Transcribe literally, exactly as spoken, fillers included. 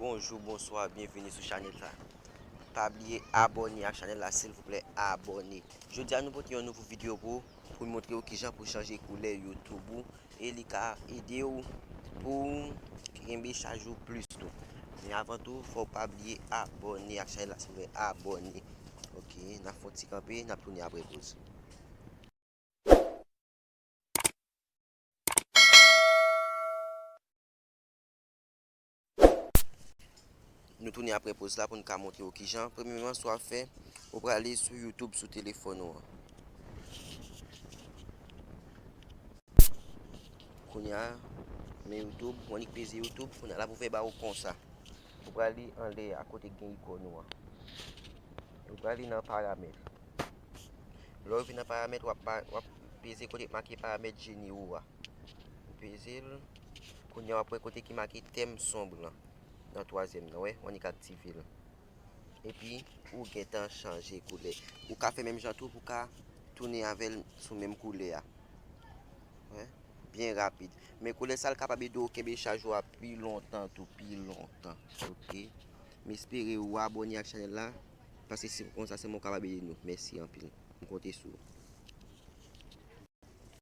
Bonjou, bonswa, byenvini sou chanèl la. Pa bliye abòne ak chanèl la, silvouplè, abòne. Jodi a, nou pote yon nouvo videyo pou, pou montre w kijan pou chanje koulè YouTube ou, e li ka ede w pou kenbe chaj ou plis tou. Men avan tou, fò w pa bliye abòne ak chanèl la, silvouplè, abòne. Ok, n ap fè yon ti kanpe, n ap tounen apre poz. Nou tounen apre poz la pou n ka montre w kijan. Premyèman, sa w ap fè, ou prale sou YouTube sou telefòn ou an. Kounye a, men YouTube, w annik peze YouTube, kounye a l ap ouvè ba ou konsa. Ou prale anlè a kote k gen ikòn ou an. Ou prale nan paramèt. Lè w rive nan paramèt, w ap, w ap peze kote k make paramèt jenewo a. Ou peze l. Kounye a w ap wè kote ki make tèm sonb lan, nan twazyèm nan, wè, w annik aktive l. Epi, ou gentan chanje koulè. Ou ka fè menm jan tou pou w ka tounen avè l sou menm koulè a. Wè, byen rapid. Men koulè sa l kapab ede w kenbe chaj ou a pi lontan tou, pi lontan. Ok. M espere ou abòne ak chanèl la, paske se konsa sèlman w kapab ede nou. Mèsi anpil. M konte sou ou.